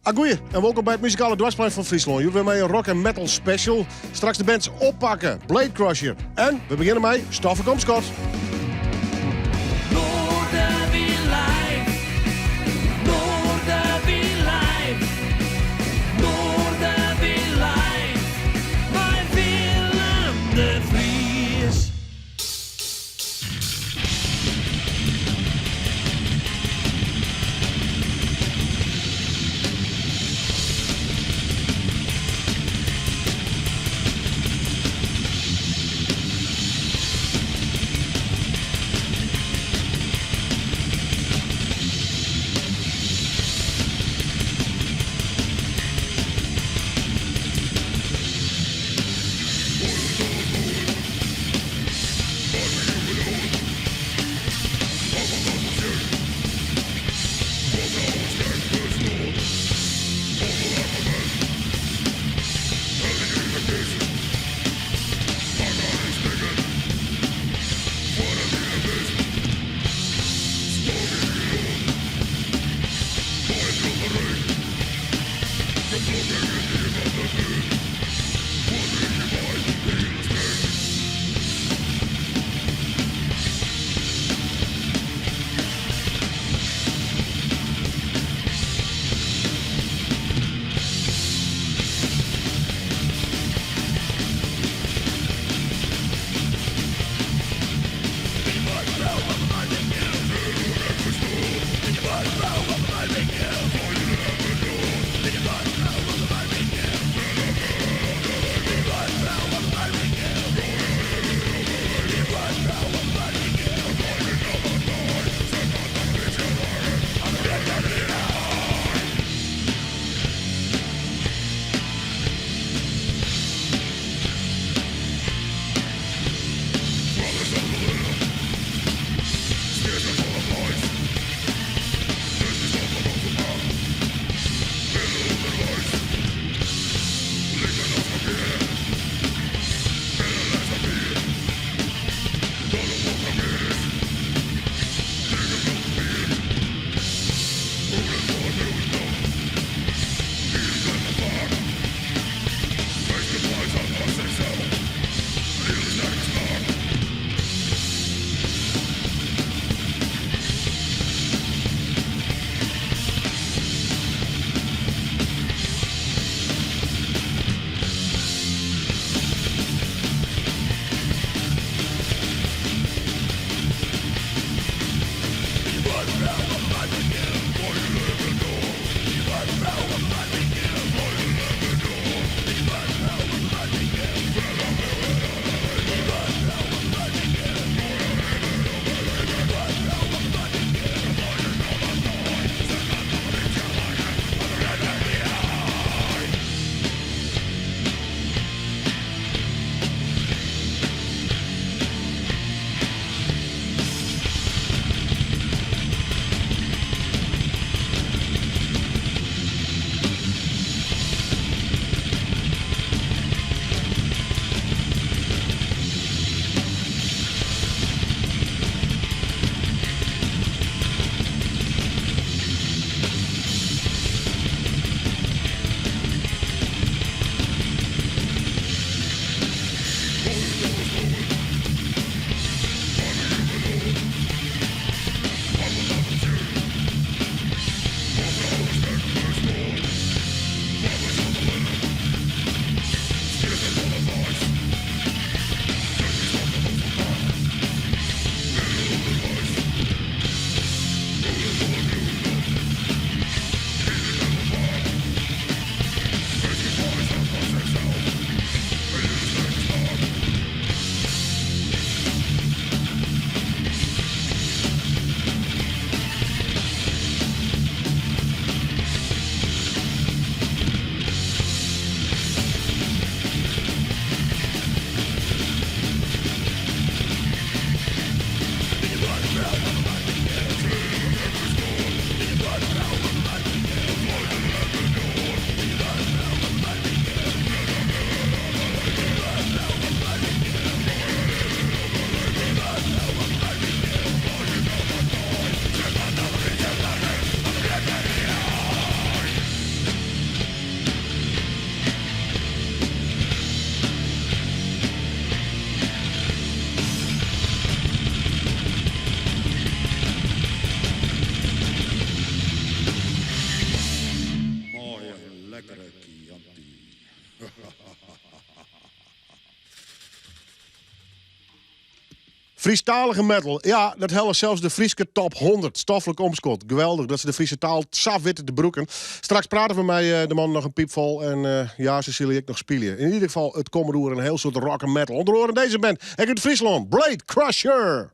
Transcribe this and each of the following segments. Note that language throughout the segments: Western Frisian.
Agoeie en wolkom by it muzikale doarsplein fan Fryslân. Hjoed wer mei in rock en metal special. Straks de bands Oppakke, Blade Crusher en we begjinne mei Stoffe Komskot. Frysktalige metal, ja, dat helle sels de Fryske top 100. Stoflik Omskot, geweldich dat se de Fryske taal sa witte te brûken. Straks prate we mei de mannen noch in piipfol en ja, se sille ek noch spylje. Yn ieder gefal, it komt oer in hiel soad rock en metal. Under oaren dizze band, ek út Fryslân, Blade Crusher.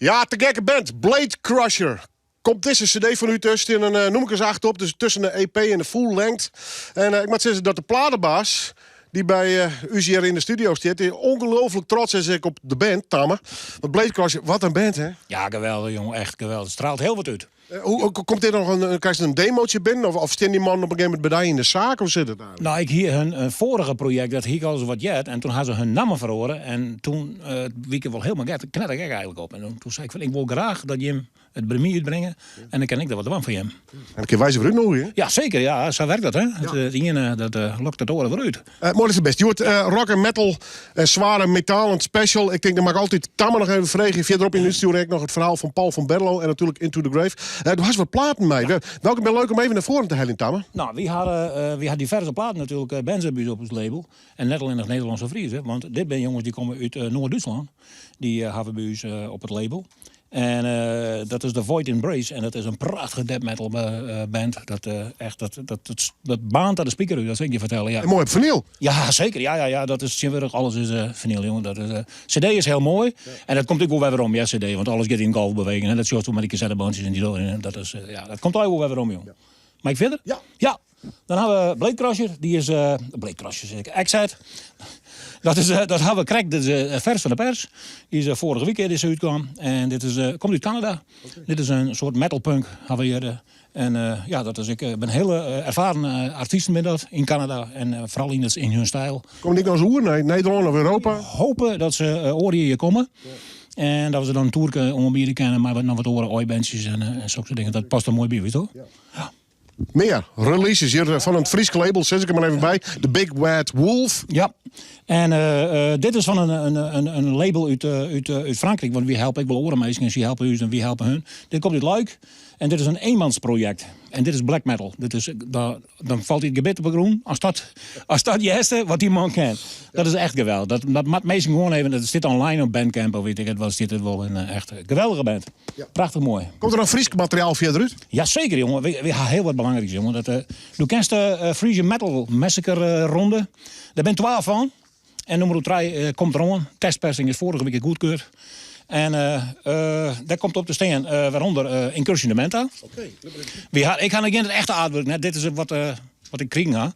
Ja, te gekke band, Blade Crusher. Komt dizze cd fan út dus, stean in eh, nûmerkes acht op, dus tusken de EP en de full length. En eh, ik moat sizze dat de platenbaas, dy't by eh, ús hjir yn de studio stiet, dy ongelooflik trots is ek op de band, Tamme. Want Blade Crusher, wat in band, hè? Ja, geweldich, jongen. Echt geweldich. Straalt hiel wat út. Hoe komt dit noch in, krijst in demootje binnen of, of stean dy mannen op in gegeven momint by dy yn de saak? Hoe sit it eigenlijk? Nou, ik hie hun foarige projekt, dat hie ik al wat heard. En toen ha se hun namme feroare. En toen uh, wie ik wol hielendal gek, knettergek eigenlijk op. En toen sei ik fan, ik wol graach dat jim it by my útbringe. En dan kin ik der wat dwaan foar jim. En dan kinne wy se wer útnûgje. Ja, seker. Ja, sa wurket dat, hè. Ja. It iene, dat lokt it oare wer út. Moai is it best. Hjoed rock en metal, sware metalen special. Ik tink, dan moat ik altyd Tamme noch even freegje. Fierderop yn de útstjoering ek noch it ferhaal fan Paul van Berlo en natuerlik Into the Grave. Do hast wat platen mei. Ja. Welke binne leuk om even nei foaren te heljen, Tamme? Nou, wy ha, wy ha diverse platen natuerlik, bands by ús op ús label. En net allinnich Nederlânske Friezen, want dit binne jonges dy komme út Noard-Dútslân. Dy hawwe by ús op it label. En dat is de Void Embrace. En dat is in prachtige death metal band. Dat, echt, dat, dat, dat, dat baarnt der de speaker út, dat sil ik je fertelle. Ja. En moai op finyl. Ja, seker. Ja, ja, ja, dat is tsjintwurdich alles is finyl, jongen. Dat is, CD is hiel moai. Ja. En dat komt ek wol wer werom, ja, CD. Want alles giet yn golfbeweging. Hè. Dat sjochst wol mei dy kassettebântsjes en dy. Dat, is, ja, dat komt allegear wol wer werom, jongen. Ja. Mei ik fierder? Ja. Ja. Dan ha we Blade Crusher, dy is uh, Blade Crusher sis ik, Exit. Dat, is, uh, dat ha we krekt, dit is uh, fers fan de pers. Dy is foarige wike is útkaam. En dit is, komt út Kanada. Okay. Dit is in soart metal punk, ha we hjir. En ja, dat is, ik bin hiele erfaren artysten binne dat yn Kanada. En foaral yn, yn hun styl. Komme dy ek oer nei Nederlân of Europa? Hope dat se oar jier komme. Ja. En dat we se dan in toerke oanbiede kinne mei wat, noch wat oare oi-bandsjes en, en sokke dingen. Dat past der moai by, witsto? Ja. ja. Mear releases hjir fan it Fryske label, sis ik der mar even by. The Big Bad Wolf. Ja, en uh, dit is fan in, in, in label út, út, út Frankryk. Want wy helpe ek wol oare minsken en sy helpe ús en wy helpe hun. Dit komt út Luik en dit is in eenmansprojekt. En dit is black metal. Dit is, da, dan falt it gebit op de grûn. As dat, as dat hearst, wat dy man kin. Dat is echt geweldich. Dat, dat moat minsken gewoan even. Dat sit online op Bandcamp of wit ik it wat, sit it wol. In echt geweldige band. Ja. Prachtich moai. Komt der noch Frysk materiaal fierder út? Ja, seker, jongen. Wy ha hiel wat belangryks, jongen. Dat, do kenst de uh, Frisian Metal Massacre ronde. Dêr binne twa fan. En nûmer 3 komt deroan. Testpersing is foarige wike goedkeurd. En dêr komt op te stean, wêrûnder Incursion Dementa. Oké. Wy ha, ik ha noch gjin it echte artwork net. Dit is wat, wat ik krigen ha.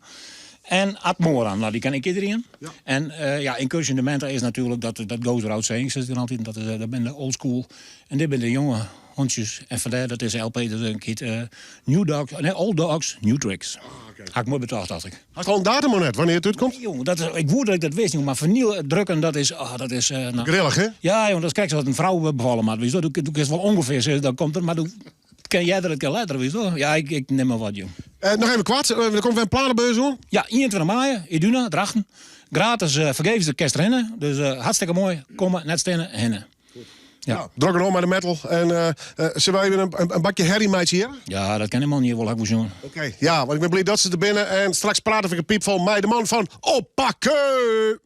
En Ad Moran, nou, dy ken ek iedereen. Ja. En ja, Incursion Dementa is natuerlik, dat, dat goes without saying, sis ik dan altyd. Dat, is, dat binne de old school. En dit binne de jonge hûntsjes. En fandêr dat dizze LP dat in kear uh, New Dogs, nee, Old Dogs, New Tricks. Ah, okay. Ha ik moai betocht, dacht ik. Hast al in datum net, wannear it útkomt? Nee, jong, dat is, ik woe dat ik dat wist, jong, mar finyl drukken, dat is... Oh, dat is uh, nou, Grillich, hè? Ja, jong, dat is krekt sa as in frou befalle moat. Witsto? Do, do kinst wol ûngefear sizze, dan komt er, mar do kin earder, it kin letter, witsto? Ja, ik, ik nim mar wat, jong. Uh, noch even koart, der komt wer in planebeurs oan. Ja, 21 maaie, Iduna, Drachten. Gratis, uh, fergees de kinst rinne. Dus uh, hartstikke moai. Komme, net steane, hinne. Ja. Nou, drok oan mei de metal. En uh, sille wy even in, in bakje herrie meitsje hjir? Ja, dat kin helemaal niet. Wol ik wol sjoen. Oké, ja, want ik bin bliid dat se der binne. En straks prate ik in piipfol mei de man fan Oppakke!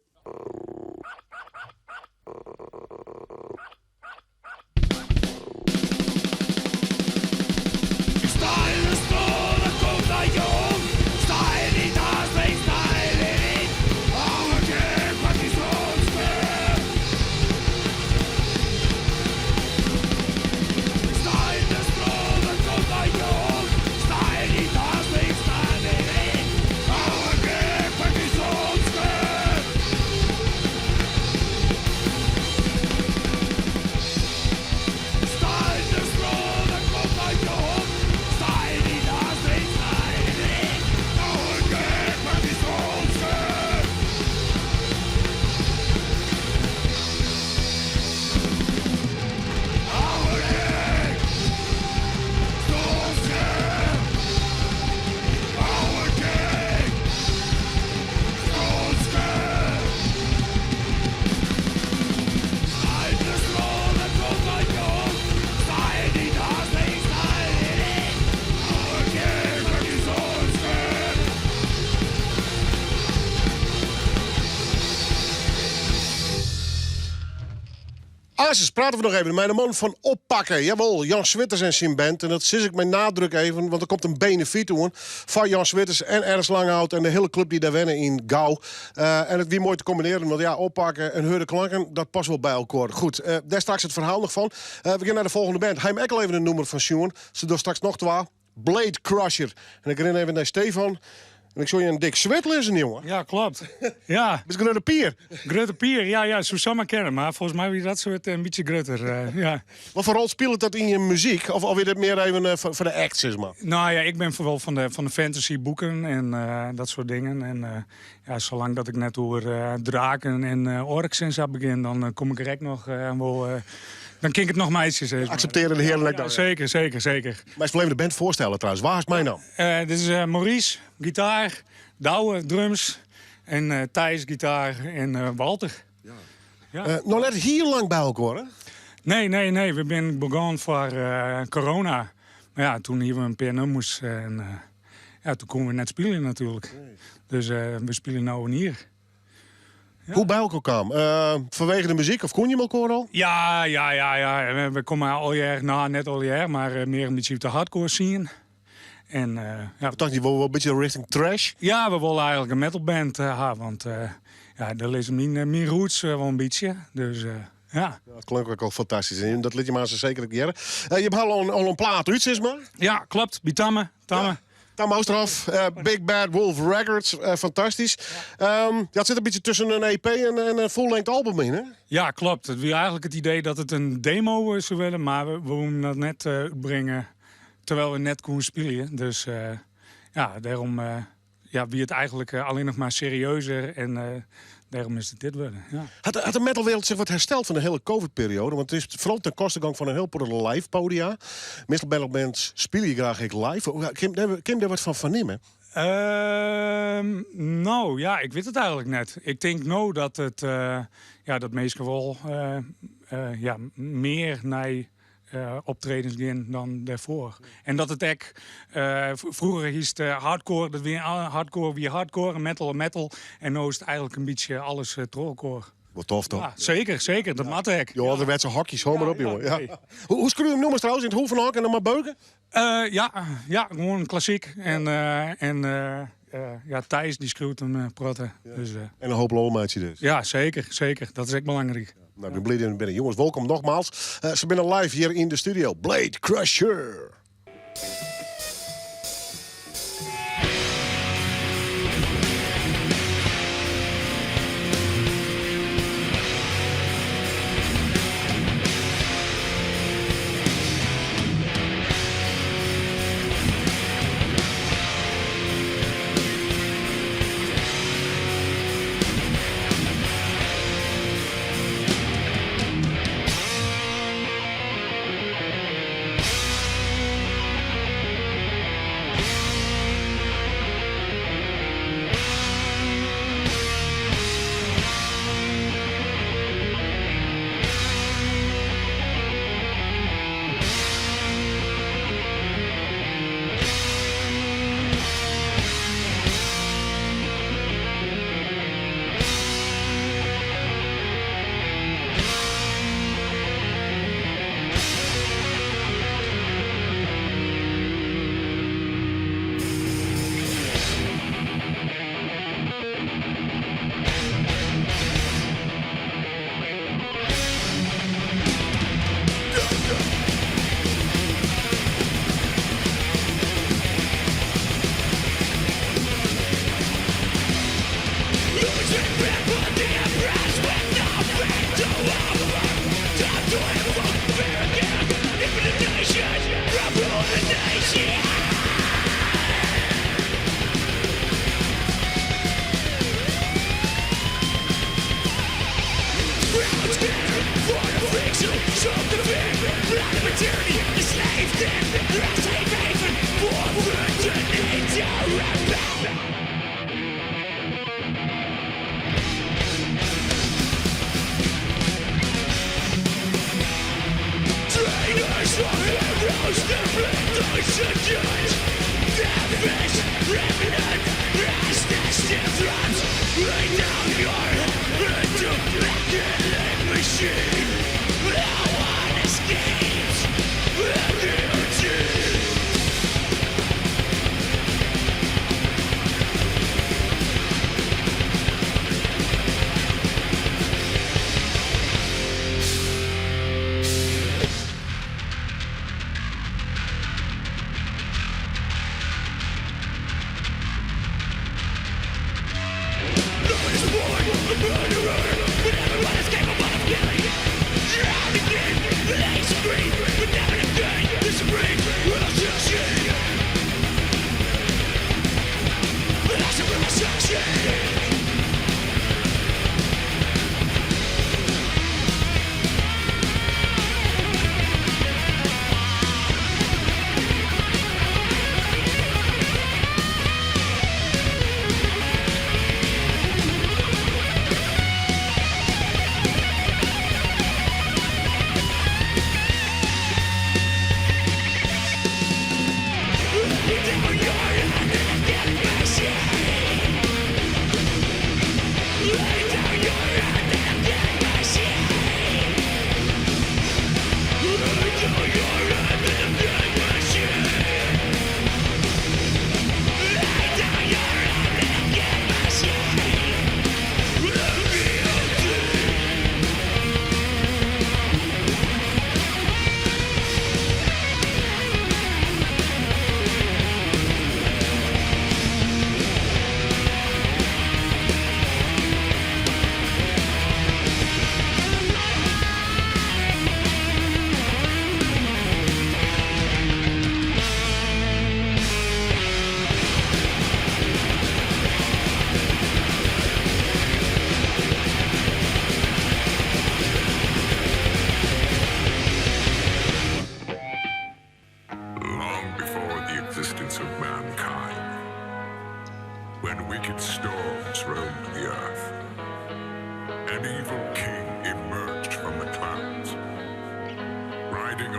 Aansens prate we noch even mei de man fan Oppakke. Jawol, Jan Switters en syn band. En dat sis ik mei nadruk even, want der komt in benefyt oan foar Jan Switters en Ernst Langhout en de hiele klup dy't dêr wenne yn Gau. Uh, en it wie moai te kombinearjen, want ja, Oppakke en Hurde Klanken, dat past wol by elkoar. Goed, uh, dêr straks it ferhaal noch fan. Uh, we gean nei de folgjende band. Ha jim ek al even in nûmer fan sjoen. Se dogge straks noch twa. Blade Crusher. En ik rin even nei Stefan. En ik sjoch je in dik swit lizzen, jongen. Ja, klopt. Ja. Bist Grutte Pier. Grutte Pier, ja, ja, soe samar kinne. Mar folgens my wie dat soart in bytsje grutter, ja. Wat foar rol spilet dat yn je muzyk? Of is dit mear even foar de act, sis mar? Nou ja, ik bin foaral fan de fantasy boeken en dat soart dingen. En ja, salang dat ik net oer draken en orks en sa begjin, dan kom ik der ek noch wol. Dan kin ik it noch meitsje, sis mar. Akseptearje de hearen ek dan? Seker, seker, seker. Meist wol even de band foarstelle trouwens. Wa hast meinaam? Dit is Maurice, gitaar, Douwe, drums en Thijs, gitaar en Walter. Ja. Noch net hiel lang by elkoar, hè? Nee, nee, nee. We binne begûn foar corona. Mar ja, toen hiene we in pear nummers en ja, toen koene we net spylje natuerlik. Dus we spylje no in jier. Ja. Hoe by elkoar kaam? Fanwege de muzyk of koene je elkoar al? Ja, ja, ja, ja. We komme allegear, nou net allegear, mar mear in bytsje út de hardcore scene. En, ja. Wat dacht je, wol in bytsje richting thrash? Ja, we wolle eigenlik in metalband ha, want ja, dêr lizze myn roots wol in bytsje. Dus ja. Dat klinkt ek al fantastysk. En dat lit je mar seker ek hearre. Je ha al in plaat út, sis mar? Ja, klopt. By Tamme. Tamme. Ja. Tamme Oosterhof, Big Bad Wolf Records, fantastysk. Ja, it sit in bytsje tusken in EP en in full-length album yn, hè? Ja, klopt. It wie eigenlik it idee dat it in demo soe wurde, mar we woene dat net útbringe terwyl we net koene spylje. Dus ja, dêrom ja, wie it eigenlik allinnich mar serieuzer en dêrom is it dit wurden. Ja. Hat de metalwereld sich wat hersteld fan de hiele COVID-perioade? Want it is foaral ten koste gong fan in hiel protte live podia. Meastal metalbands spylje graach ek live. Kin dêr wat fan fernimme? No, ja, ik wit it eigenlik net. Ik tink no dat it, ja, dat minsken wol ja, mear nei optredens gean dan dêrfoar. En dat it ek froeger hiest hardcore, dat wie hardcore wie hardcore en metal metal. En no is it eigenlik in bytsje alles troch elkoar. Wat tof toch? Ja, seker, seker. Dat moat ek. Jo, âlderwetse hokjes, hou mar op, jongen. Ja. Hoe skriuw je 'm nûmers trouwens? Yn it hûs fan en dan mar beuken? Ja, ja, gewoan klassyk. En ja, Thijs dy skriuwt in protte. Dus, En in hoop lol meitsje dus. Ja, seker, seker. Dat is ek belangryk. Nou, ik bin bliid dat je binne. Jonges, wolkom nogmaals. Se binne live hjir yn de studio. Blade Crusher.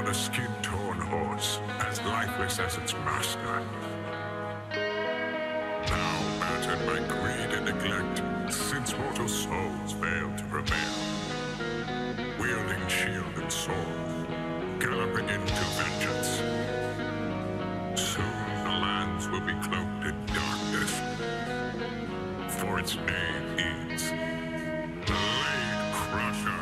On a skin-torn horse, as lifeless as its master. Now battered by greed and neglect, since mortal souls failed to prevail. Wielding shield and sword, galloping into vengeance. Soon the lands will be cloaked in darkness. For its name is Blade Crusher.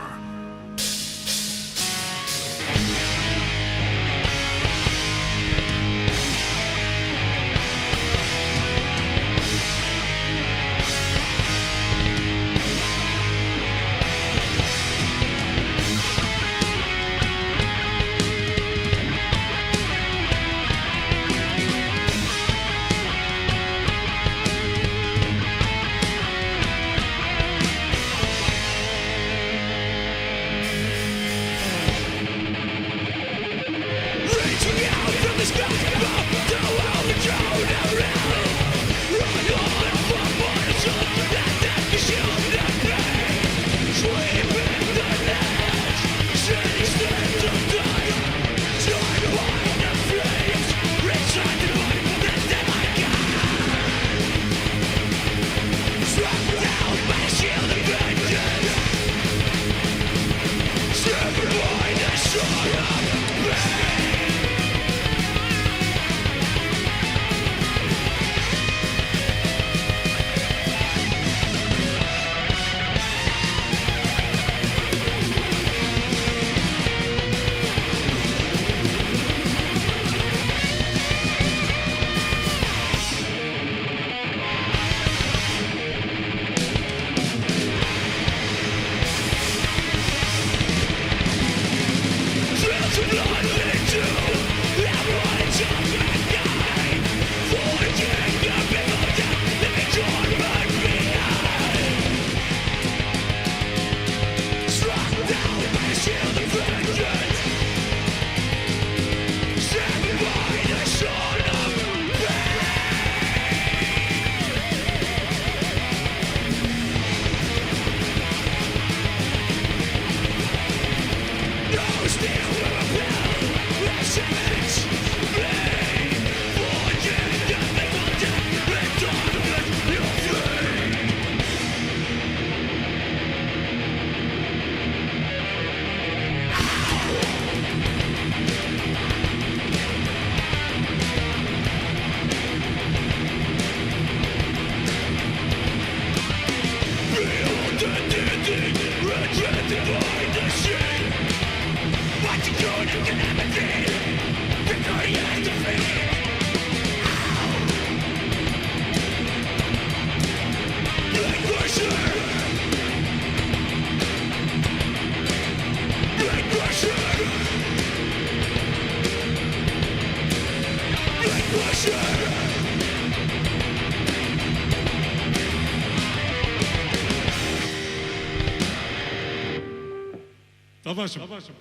Dat was hem.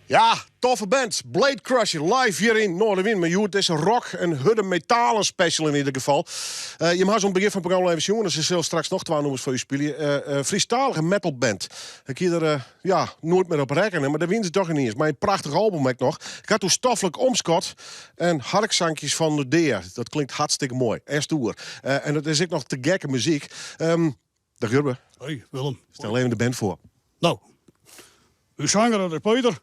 Ja, toffe band. Blade Crusher, live hjir yn Noardewyn. Mar hjoed is rock en hurde metalen special in ieder geval. Uh, je ha oan it begjin fan it programma even sjoen. Se sil straks noch twa nûmers foar ús spylje. Uh, uh, Frysktalige metalband. Ik hie der ja, noait mear op rekkene, mar dêr wiene se dochs iens. Mei in prachtich album ek noch. Ik ha it oer Stoflik Omskot en Harksankjes fan de Dea. Dat klinkt hartstikke moai en stoer. En dat is ek noch te gekke muzyk. Um, dag Jurbe. Hoi Willem. Stel even de band foar. Nou, ús sanger dat is Peter.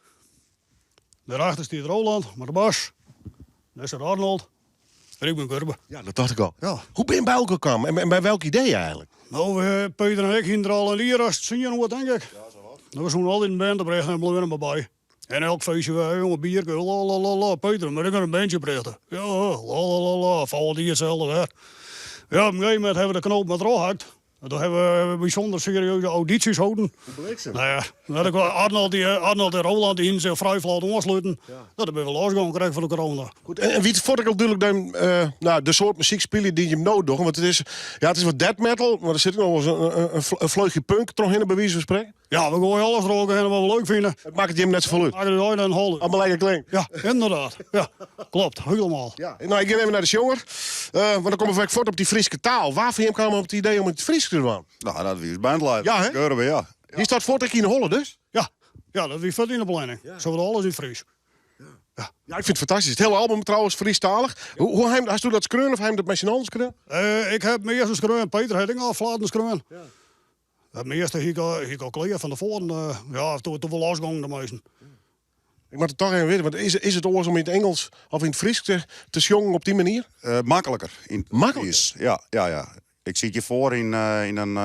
Dêrachter stiet Roland mei de bas. Dêr stiet Arnold. En ik bin Gurbe. Ja, dat tocht ik al. Ja. Hoe bin je by elkoar kaam en by welk idee eigentlik? Nou, Peter en ik hiene der al in jier as tsien oer, tink ik. Ja, sa wat. Nou, we soene altyd in band oprjochte en bleaune mar by. En elk feestje wer, jonge, bierke, la la la la, Peter, moat ik in bandje oprjochte? Ja, la la la la, folgjend jier itselde wer. Ja, op in gegeven momint hawwe we de knoop mar trochhakt. En doe hawwe we bysûnder serieuze audysjes holden. Hoe bliksem. Nou ja, dat ik, Arnold, die, Arnold en Roland die hiene sich frij flot oansluten. Ja. Nou, dan binne we losgongen krekt foar de corona. Goed, en wie foar't ik al dúdlik dan, uh, nou, de soart muzyk spylje dy't jim no dogge, want it is, ja, it is wat death metal, mar der sit ek noch wolris in, in, in fleuchje punk trochhinne, by wize fan sprekken. Ja, we goaie alles der hinne wat we leuk fine. It makket jim net safolle út. Makket it ein en hol. Allemaal lekker klinkt. Ja, ynderdaad. Ja, klopt. Hielendal. Ja. Nou, ik gean even nei de sjonger. Uh, want dan komme we fuort op dy Fryske taal. Wa fan jim kaam op it idee om it Frysk te dwaan? Nou, dat wie ús bandlieder. Ja, hè? Gurbe, ja. Dy stiet fuort ek yn 'e holle, dus? Ja, ja dat wie fuort yn de planning. Ja. Sa wurdt alles yn Frysk. Ja, ik fyn it fantastysk. It hiele album trouwens Frysktalich. Hoe, hoe, hasto dat skreaun of ha jim dat mei syn allen skreaun? Ik ha meast skreaun. Peter hat ek al flaten skreaun. Het measte hie ik al klear fan tefoaren. Ja, toen we losgongen de measten. Ik moat it toch even witte, want is it oars om yn it Ingelsk of yn it Frysk te sjongen op dy manier? Makliker. Yn it Makliker? Frysk. Ja. Ik siet hjirfoar yn in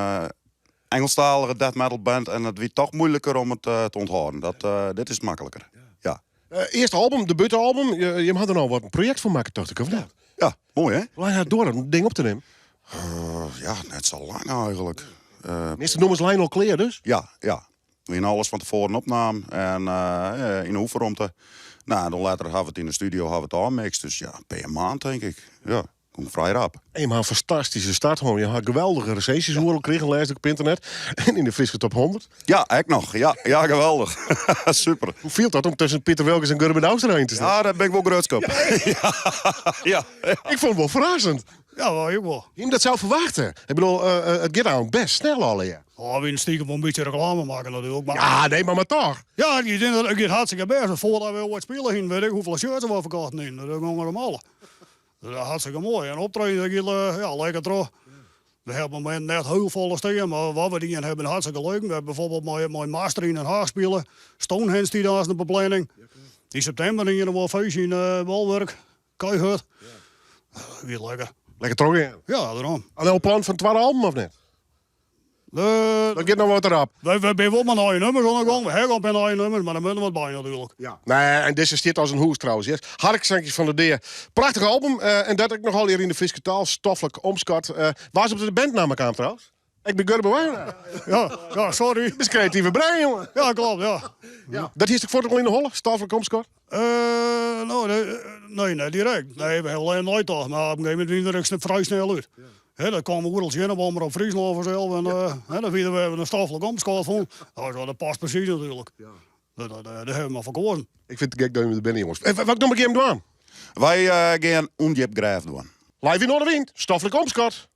Ingelsktalige death metal band en it wie toch muoiliker om it te ûnthâlden. Dit is makliker. Ja. Earste album, debuutalbum. Jim ha der no wat in projekt fan makke, tocht ik, of net? Ja, moai hè? Hoe lang hat it duorre om it ding op te nimmen? Ja, net sa lang eigenlik. Measte nûmers leine al klear dus? Ja. We hiene alles fan tefoaren opnaam en yn de oefenromte. Nou, en dan letter ha we it yn de studio ha we it ôfmikst. Dus ja, in pear maand tink ik. Ja, komt frij rap. En jim ha in fantastyske start hân. Jim ha geweldige resinsjes oeral krigen, lêsde ik op ynternet. En yn de Fryske Top 100. Ja, ek noch. Ja, geweldich. Super. Hoe fielt dat om tusken Piter Wilkens en Gurbe Douwstra yn te stean? Ja, dêr bin ik wol grutsk op. Ja. Ik fûn it wol ferrassend. Ja, wel, ik wol. Hiene dat sels ferwachte? Ik bedoel, it giet al bêst snel allegear. Oh, we stiekem wol in bytsje reklame makke natuerlik. Mar... Ja, nee, mar toch. Ja, it giet hartstikke bêst. Foardat we oait spile hiene, wit ik hoefolle shirts we ferkocht hiene. Dat gong om alle. Dat is hartstikke moai. En optreden, dat giet ja, lekker troch. We hawwe op it momint net hiel folle stean, mar wat we dien hawwe, hartstikke leuk. We hawwe bijvoorbeeld mei Master yn Den Haag spile. Stonehenge stiet aanst op de planning. Yn septimber hiene we in feestje yn Bolwurk. Keihurd. Wie lekker. Lekker trochgean. Ja, dêrom. Al plan fan it twadde album of net? Dat giet noch wat rap. Wy binne wol mei nije nûmers oan de gong. We hawwe al in pear nije nûmers, mar der moat noch wat by natuerlik. Ja. Nee, en dizze stiet as in hûs trouwens. Yes. Harksankjes fan de Dea. Prachtich album. En dat ek noch allegear yn de Fryske taal. Stoflik Omskot. Wa is op de bandnamme kaam trouwens? Ik bin Gurbe Wijnga. Ja, sorry. Dat is kreative brein, jongen. Ja, klopt, ja. Ja. Dat hiest ek fuort al yn de holle, Stoflik Omskot? No, nee, net direkt. Nee, we hawwe wol even neitocht, mar op in gegeven momint wiene we der ek frij snel út. Hè, dat kwam oeral tsjin op Omrop Fryslân fansels. En hè, dan wie der wer in Stoflik Omskot fûn. Nou, dat past presys natuerlik. Dêr hawwe we mar foar keazen. Ik fyn it gek dat jim der binne, jonges. Wat nûmer gean jim dwaan? Wy gean Ûndjip Grêf dwaan. Live yn Noardewyn, Stoflik Omskot.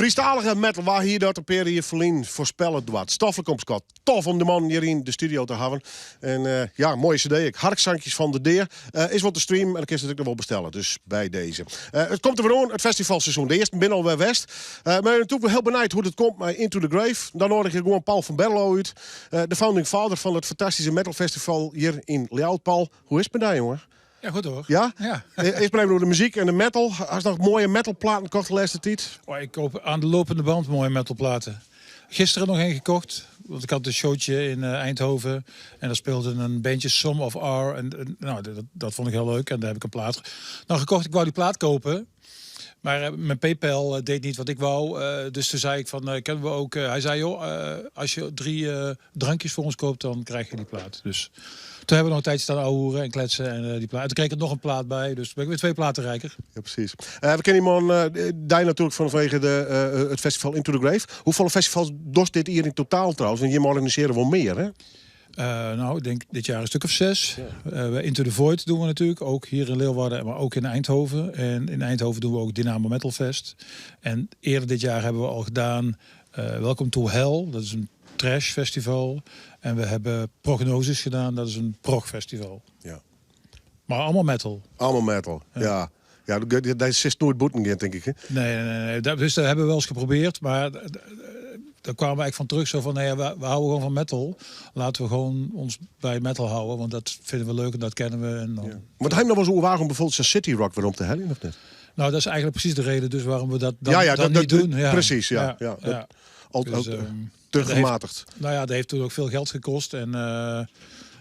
Frysktalige metal, wa hie dat in pear jier ferlyn foarspelle doard? Stoflik Omskot. Tof om de man hjir yn de studio te hawwen. En eh, ja, moaie cd ek. Harksankjes fan de dea. Eh, is wol te streamen en dan kinst it ek noch wol bestelle. Dus by dizze. Eh, it komt der wer oan, it festivalseizoen. De earsten binne al wer west. Uh, mar natuerlik wol hiel benijd hoe't it komt mei Into the Grave. Dan noadigje ik gewoan Paul van Berlo út. De founding father fan it fantastyske metalfestival hjir yn Ljouwert. Paul, hoe is it mei dy, jonge? Ja, goed hoor. Ja? Ja. Earst mar even oer de muzyk en de metal. Hast noch moaie metalplaten kocht de lêste tiid? Oh, ik koop aan de lopende band mooie metalplaten. Gisteren nog een gekocht, want ik had een showtje in eh, Eindhoven. En daar speelde een bandje Some of R. En, nou, dat, dat vond ik heel leuk. En daar heb ik een plaat nou gekocht. Ik wou die plaat kopen. Maar eh, mijn PayPal eh, deed niet wat ik wou. Dus toen zei ik van, kunnen we ook... hij zei, joh, als je drie drankjes voor ons koopt, dan krijg je die plaat. Dus toen hebben we nog een tijdje staan ouwehoeren en kletsen. En die plaat. En toen kreeg ik er nog een plaat bij. Dus ben ik weer twee platen rijker. Ja, precies. We kennen die man, daar natuurlijk vanwege het festival Into the Grave. Hoefolle festivals dochst dit jier yn totaal trouwens? Want jim organisearje wol mear, hè? Nou, ik denk dit jaar een stuk of 6. Into the Void doen we natuurlijk, ook hier in Leeuwarden, maar ook in Eindhoven. En in Eindhoven doen we ook Dynamo Metal Fest. En eerder dit jaar hebben we al gedaan Welcome to Hell, dat is een thrash festival. En we hebben Prognosis gedaan, dat is een prog festival. Maar allemaal metal. Allemaal metal, ja. Ja, dat is nooit bûten gean, tink ik. Hè? Nee, nee, nee, nee. Dus dat hebben we wel eens geprobeerd, maar daar kwamen we eigenlijk van terug. Zo van, nee, we houden gewoon van metal. Laten we gewoon ons bij metal houden, want dat vinden we leuk en dat kennen we. En dan... Ja. Want hij nog wel eens oerwagen om bijvoorbeeld zijn City Rock weer om te halen, of net? Nou, dat is eigenlijk precies de reden dus waarom we dat dan, ja, ja, dan niet doen. Ja. Precies, ja. ja, dat, Al, Dus, al, te gematigd. Nou ja, dat heeft toen ook veel geld gekost en ja,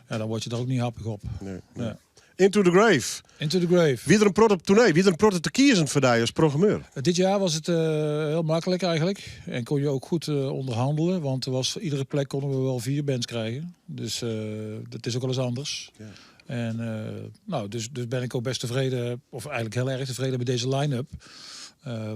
dan word je er ook niet happig op. Nee, nee. Ja. Into the Grave. Into the Grave. Wie er in protte op tournee, wie er in protte te kiezen foar dy as programmeur? Dit jaar was het heel makkelijk eigenlijk. En kon je ook goed onderhandelen. Want er was, iedere plek konden we wel 4 bands krijgen. Dus dat is ook wel eens anders. En nou, dus ben ik ook best tevreden, of eigenlijk heel erg tevreden met deze line-up.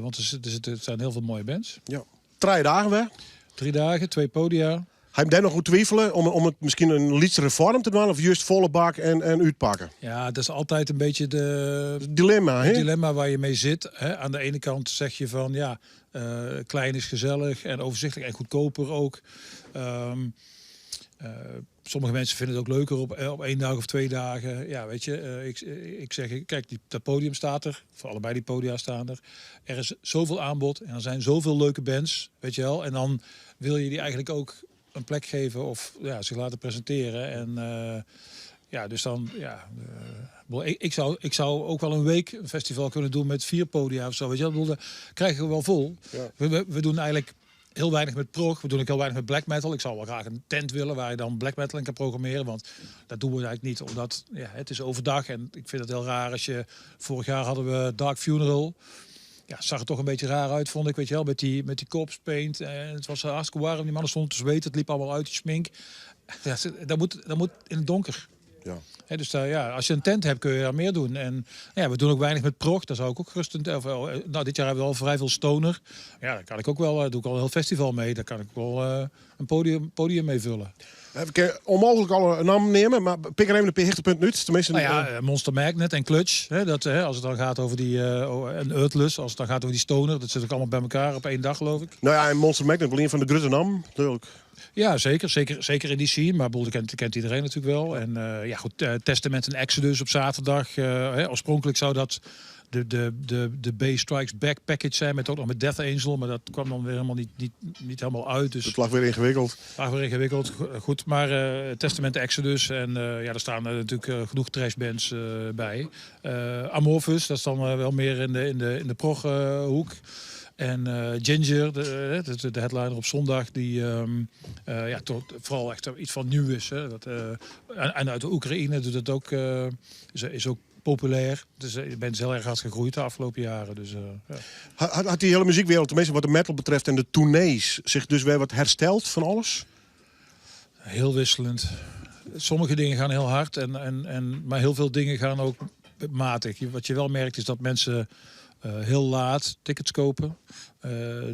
Want er zijn heel veel mooie bands. Ja. 3 dagen weer? 3 dagen, 2 podia. Hij daar nog goed twijfelen om het misschien een lytsere vorm te doen of juist volle bak en uitpakken? Ja, dat is altijd een beetje de Het dilemma, hè? Het dilemma waar je mee zit. Hè? Aan de ene kant zeg je van ja, klein is gezellig en overzichtelijk en goedkoper ook. Sommige mensen vinden het ook leuker op 1 dag of 2 dagen. Ja, weet je, ik zeg, kijk, dat podium staat er. Voor allebei die podia staan er. Er is zoveel aanbod en er zijn zoveel leuke bands, weet je wel. En dan wil je die eigenlijk ook een plek geven of zich laten presenteren. En ja, dus dan, ja, bedoel, ik, ik zou, ik zou ook wel een week een festival kunnen doen met 4 podia of zo. Weet je wel? Ik bedoel, dat krijgen we wel vol. We doen eigenlijk heel weinig met prog. We doen ook heel weinig met black metal. Ik zou wel graag een tent willen waar je dan black metal in kan programmeren. Want dat doen we eigenlijk niet, omdat het is overdag. En ik vind het heel raar als je... Vorig jaar hadden we Dark Funeral. Ja, zag er toch een beetje raar uit, vond ik, weet je wel, met die corpse paint. En het was hartstikke warm, die mannen stonden te zweten, het liep allemaal uit, die smink. Ja, dat moet in het donker. Hè, dus daar, ja, als je een tent hebt, kun je daar meer doen. En we doen ook weinig met prog, daar zou ik ook gerust een tent, of nou, dit jaar hebben we al vrij veel stoner. Ja, daar kan ik ook wel, doe ik al een heel festival mee, daar kan ik wel een podium mee vullen. We kunnen onmogelijk alle naam nemen, maar pik er even een paar hichtepunten uit. Tenminste, Monster Magnet en Clutch. Hè, dat, hè, als het dan gaat over die oh, en Earthless, als het dan gaat over die stoner, dat zit ook allemaal bij elkaar op 1 dag, geloof ik. Nou ja, en Monster Magnet, wel een van de grote naam, natuurlijk. Ja, zeker. Zeker, zeker in die scene. Maar dat kent iedereen natuurlijk wel. En ja, goed, Testament en Exodus op zaterdag. Hè, oorspronkelijk zou dat de B Strikes Back package zijn, met ook nog met Death Angel. Maar dat kwam dan weer helemaal niet helemaal uit. Dus het lag weer ingewikkeld. Het lag weer ingewikkeld. Goed, maar Testament Exodus. En ja, daar staan natuurlijk genoeg trashbands bij. Amorphis, dat is dan wel meer in de prog hoek. En Jinjer, de headliner op zondag, die ja, toch vooral echt iets van nieuw is. Hè. Dat en uit de Oekraïne doet het ook, is ook populair. Dus je bent heel erg hard gegroeid de afgelopen jaren. Dus ja. Had die hele muziekwereld, tenminste wat de metal betreft en de tournees, zich dus weer wat hersteld van alles? Heel wisselend. Sommige dingen gaan heel hard, maar heel veel dingen gaan ook matig. Wat je wel merkt is dat mensen heel laat tickets kopen.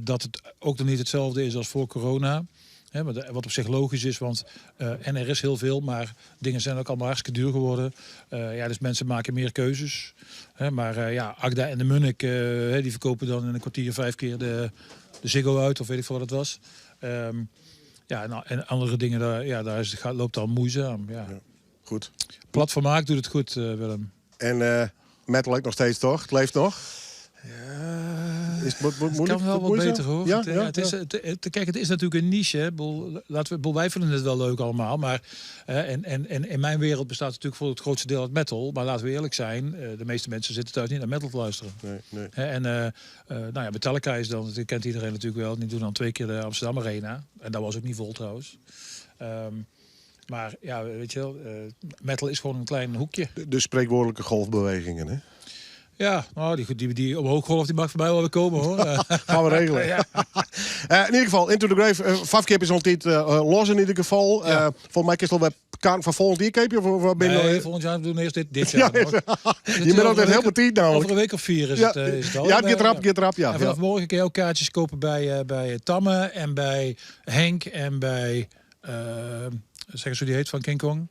Dat het ook nog niet hetzelfde is als voor corona. Hè, maar wat op zich logisch is, want en er is heel veel, maar dingen zijn ook allemaal hartstikke duur geworden. Dus mensen maken meer keuzes. Hè, maar Acda en de Munnik, hè, die verkopen dan in een kwartier 5 keer de de Ziggo uit of weet ik veel wat het was. Ja, en andere dingen, daar, ja, daar is, gaat, loopt al moeizaam. Ja. Goed. Plat vermaak doet het goed, Willem. En metal ook nog steeds, toch? Het leeft nog? Ja, Is het het moeilijk? kan wel wat moeizaam? beter hoor. Ja, Het, ja, het is, ja. kijk, het is natuurlijk een niche. Hè. Bedoel, laten we, bedoel, wij vinden het wel leuk allemaal. Maar, en in mijn wereld bestaat het natuurlijk voor het grootste deel uit metal. Maar laten we eerlijk zijn, de meeste mensen zitten thuis niet naar metal te luisteren. Nee, nee. Hè, en nou ja, Metallica is dan, dat kent iedereen natuurlijk wel. Die doen dan 2 keer de Amsterdam Arena. En dat was ook niet vol trouwens. Maar ja, weet je wel, metal is gewoon een klein hoekje. De spreekwoordelijke golfbewegingen, hè? Ja, nou, die omhoog golf die mag voor mij wel weer komen, hoor. Gaan we regelen. Ja. In ieder geval, Into the Grave. Vijf is altijd los in ieder geval. Ja. Volgens mij is het al bij kaart van volgend jaar, Keepje, of ben je Nee, nog- volgend jaar doen we eerst dit Ja, jaar nog. je bent altijd heel petit namelijk. Over een week of 4 is Ja. het al. Ja, het gaat rap, gaat rap, ja. En vanaf Ja. morgen kun je ook kaartjes kopen bij Tamme en bij Henk en bij, zeg eens hoe die heet van King Kong.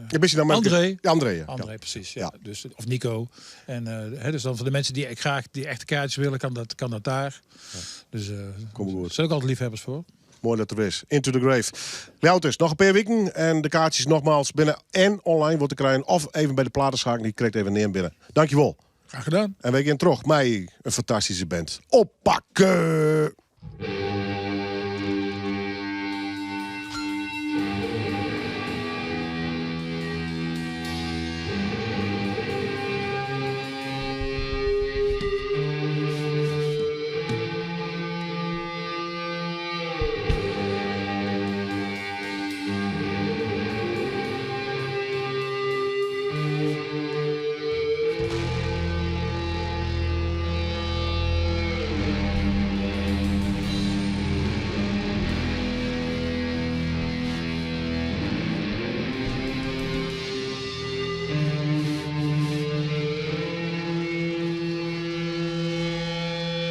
Ja, ben je nou met- André. Ja, André, ja. André, Ja. precies. Ja. Ja. Dus, of Nico. En hè, dus dan voor de mensen die graag die echte kaartjes willen, kan dat daar. Ja. Dus Kom goed. er zijn ook altijd liefhebbers voor. Mooi dat er is. Into the Grave. Ljouwters, nog een paar weken. En de kaartjes nogmaals binnen en online wordt te krijgen. Of even bij de platenschaak, die krijgt even neer binnen. Dankjewel. Graag gedaan. En wij gaan terug. Mij een fantastische band. Oppakken!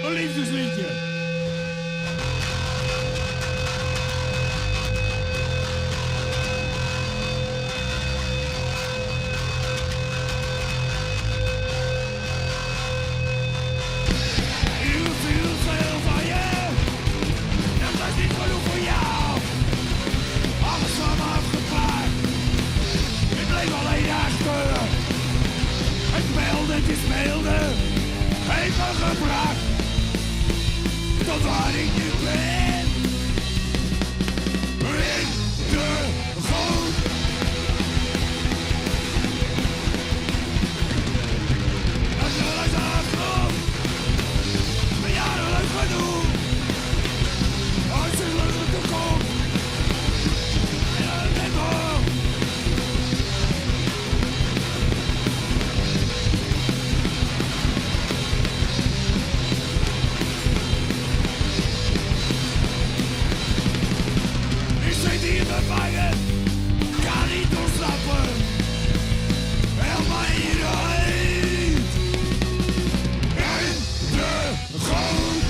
Een liefdesliedje. Heel veel veel van je, dat was niet genoeg voor jou. Alles van me afgepakt, ik bleef alleen achter. Het speelde, je speelde, heeft me gebracht tot waar ik nu ben. In de goot. Het is afgrond, mijn jarenlang gedoe. Als je leuke toekomst, en het tempo. Ik zit hier gevangen, kan niet ontsnappen. Help mij hieruit. In de goot.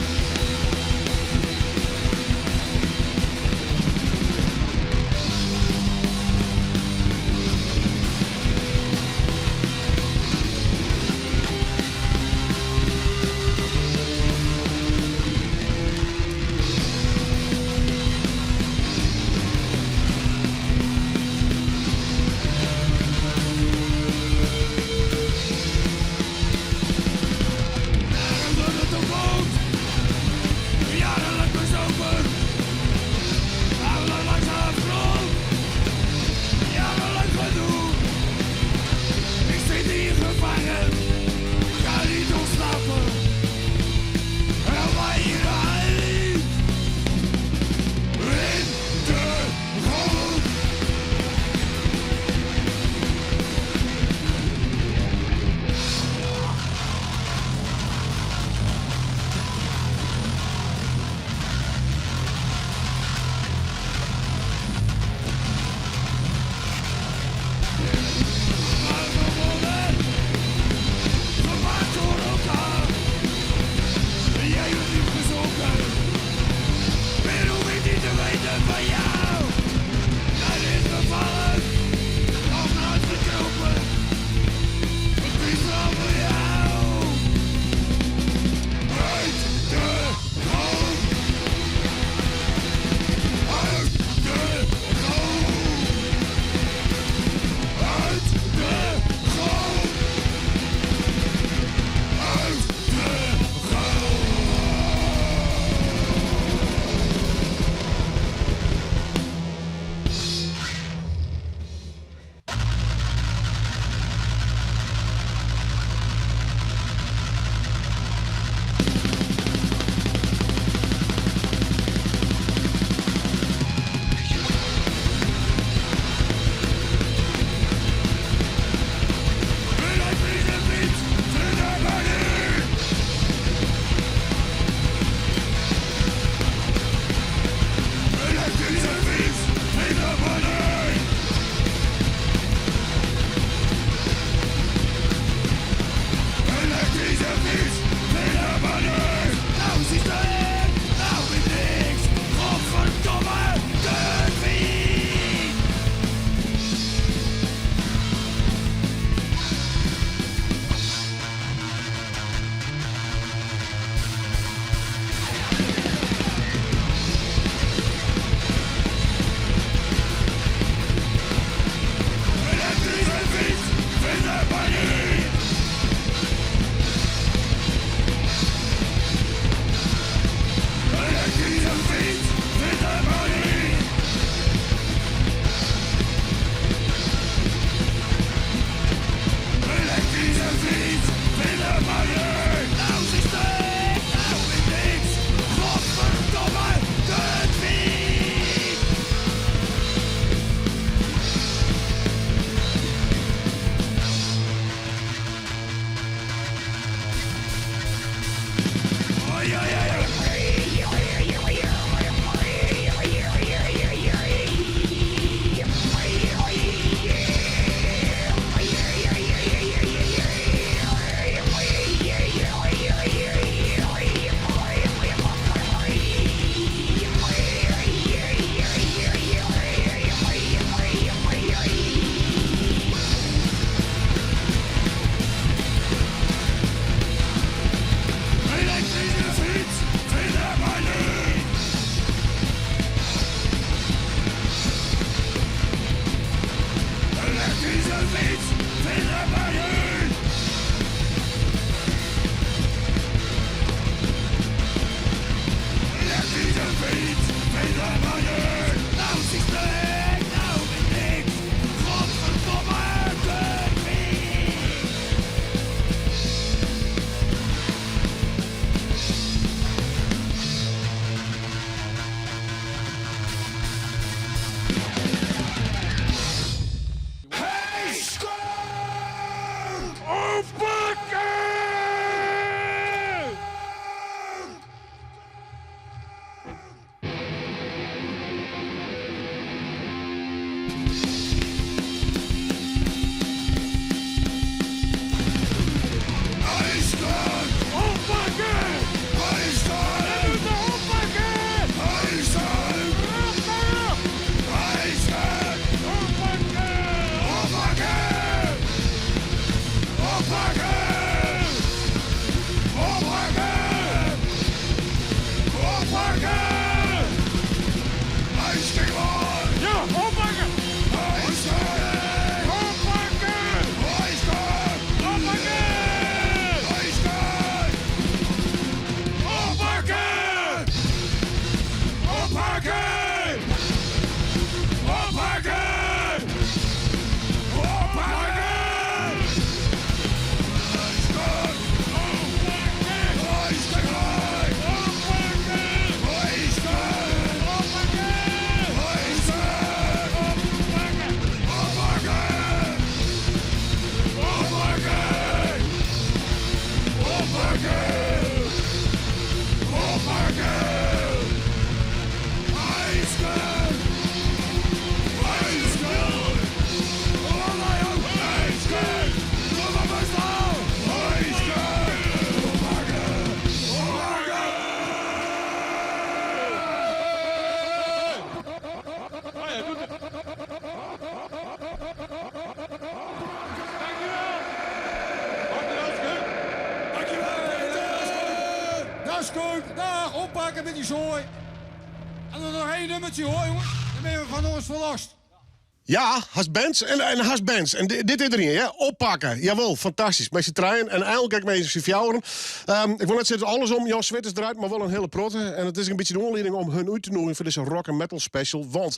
Ja, hast bands en, en hast bands. En dit is der ien, ja? Oppakke. Jawol, fantastysk. Mei syn trijen en einlik ek mei syn fjouweren. Um, ik wol net sizze alles om Jan Switters draait, mar wol in hiele protte. En it is in bytsje de oanlieding om hun út te nûgjen foar dizze rock and metal special. Want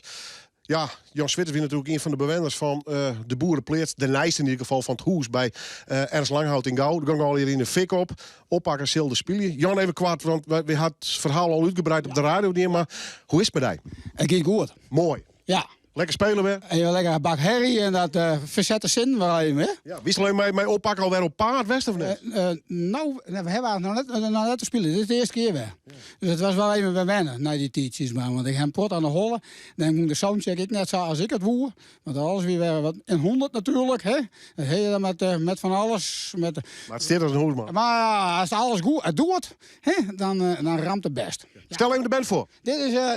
ja, Jan Switters wie natuerlik ien fan de bewenners fan uh, de boerepleats. De nijste yn ieder gefal fan it hûs by uh, Ernst Langhout yn Gau. Der gong al hjir yn de fik op. Oppakke sil der spylje. Jan, even koart, want wy ha it ferhaal al útgebreid op de radio dien, mar hoe is it mei dy? It giet goed. Moai. Ja. Lekker spelen weer. Even lekker een bak herrie en dat verzet de zin wel even, hè? Ja, wie is alleen mij oppakken alweer op paard, West of net? Nou, we hebben eigenlijk nog net te spelen. Dit is de eerste keer weer. Dus het was wel even weer wennen na die tijdjes, maar. Want ik heb een pot aan de hollen. Dan moet de soundcheck ik net zo als ik het woer. Want alles weer weer wat in 100 natuurlijk, hè? Dan heb je dan met van alles. Met, Maar het zit als een hoes, man. Maar als alles goed het doet, hè, dan ramt het best. Ja. Stel even de band voor.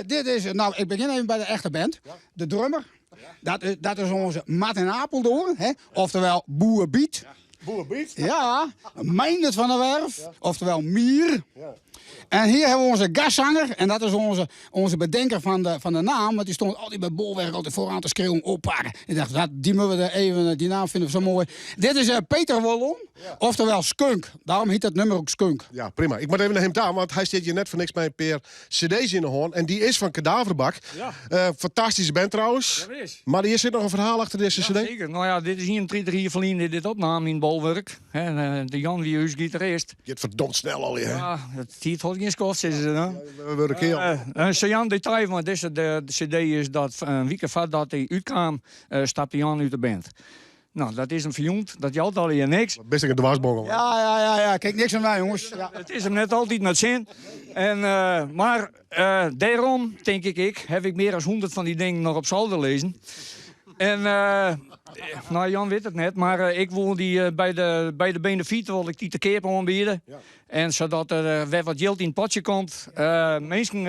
Dit is, nou, ik begin even bij de echte band. De drummer. Dat is onze Martin Apeldoorn, hè? Oftewel Boer Biet. Boer Biet? Ja, Meindert van der Werf, oftewel Mier. Ja. En hier hebben we onze gastzanger, en dat is onze bedenker van de naam, want die stond altijd bij Bolwerk altijd vooraan te schreeuwen, oppakken. Ik dacht, dat, die moeten we er even, die naam vinden we zo mooi. Dit is Peter Wallon, oftewel Skunk. Daarom heet dat nummer ook Skunk. Ja, prima. Ik moet even naar hem daar, want hij zit hier net voor niks met een paar cd's in de hoorn. En die is van Kadaverbak. Ja. Fantastische band trouwens. Ja, dat is. Maar hier zit nog een verhaal achter deze Ja, cd. zeker. Nou ja, dit is hier een 30 jaar verleden die dit opnam in Bolwerk. En de Jan wie is gitarist. Je het verdomd snel al, hè? Ja, het tiert had geen schot, zeggen ze dan. Ja, we worden keel. Een saillant detail van deze de cd is dat een week voordat hij uitkwam, stapte Jan uit de band. Nou, dat is een verjongd, dat jalt al hier niks. Best een dwarsbongel. Ja, ja, ja, ja. Kijk, niks aan mij, jongens. Ja. Het is hem net altijd naar het zin. En, maar daarom, denk ik, heb ik meer dan 100 van die dingen nog op zolder lezen. En nou, Jan weet het net, maar ik wil die bij de benefiet wil ik die te keer aanbieden. Ja. En zodat er weer wat geld in het potje komt. Mensen,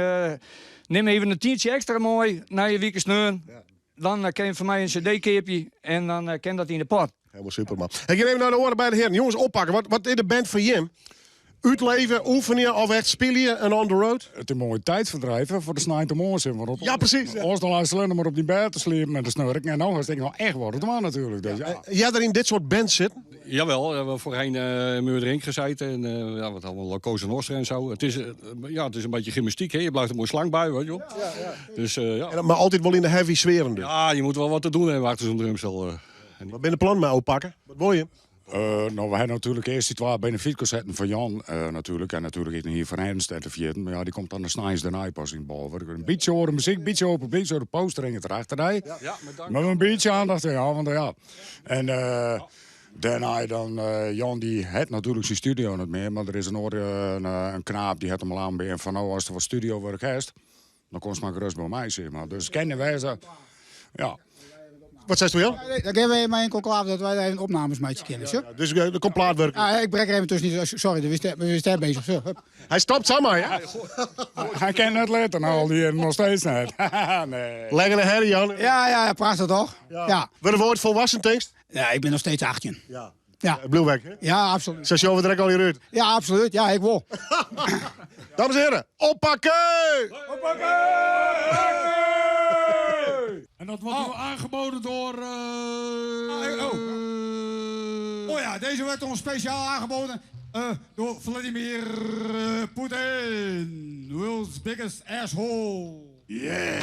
neem even een tientje extra mooi naar je weekensneun. Ja. Dan kan je van mij een cd-keertje en dan kan dat in de pot. Helemaal super, man. Ik geef even naar de oren bij de heren. Jongens, oppakken. Wat is de band van Jim? Uitleven, oefenen of echt spelen en on the road? Het is een mooie tijdverdrijf, hè, voor de snijde morgen. Want op Ja, precies, ja. Ons dan luisteren alleen maar op die bed te sliepen met de snurk. En nou is het nog echt wat het maar natuurlijk. Dus, ja. Jij er in dit soort bands zit? Jawel, we hebben voorheen in Murderink gezeten. En ja, wat allemaal, Cosa Nostra en zo. Het is een beetje gymnastiek, hè? Je blijft er mooi slank bij, weet je wel. Ja, ja. Dus ja. En, maar altijd wel in de heavy sferen dus. Ja, je moet wel wat te doen hebben achter zo'n drumstel. Wat ben je plan met oppakken? Wat wil je? Nou, we hebben natuurlijk eerst die twee benefietconcerten van Jan natuurlijk. En natuurlijk is hier van Ernst en de vierden. Maar ja, die komt dan de snijs daarna pas in Bolwerk. Een beetje horen muziek, een beetje open publiek, zo de poster in het achterrij. Ja, ja, maar dank. Maar een beetje aandacht, ja, want ja. En daarna dan Jan, die had natuurlijk zijn studio niet meer. Maar er is een orde, een knaap die had hem al aanbieden van, nou, als er wat studiowerk heeft, dan komt ze maar gerust bij mij, zeg maar. Dus kennen wij ze. Ja. Wat zei je, Jan? Ja, nee, dan geven we maar een conclave dat wij daar even opnames met je kennen, Ja, ja, dus de komt plaatwerk. Ja, ik brek er even tussen. Niet. Sorry, we wisten daar bezig. Zo, hup. Hij stapt samen, hè? Hij kan het letten, nou, al die nog steeds niet. Nee. Lekker de herrie, Jan. Ja, ja, ja, prachtig toch? Ja. Ja. Worden we ooit volwassen, Tenkst? Ja, ik ben nog steeds 18. Ja. Ja. Bloemwijk, hè? Ja, absoluut. Zo we direct al hier uit. Ja, absoluut. Ja, ik wil. Dames en heren, oppakken! Oppakken! En dat wordt u aangeboden door Oh. Oh ja, deze werd ons speciaal aangeboden door Vladimir Poetin. World's biggest asshole. Yeah.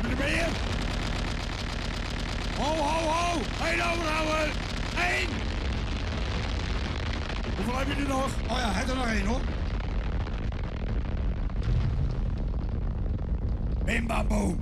Meneer Beer. Ho, ho, ho. Eén overhouden. Eén. Hoeveel heb je er nog? Oh ja, hij heeft er nog één hoor. Bim, bam, boom.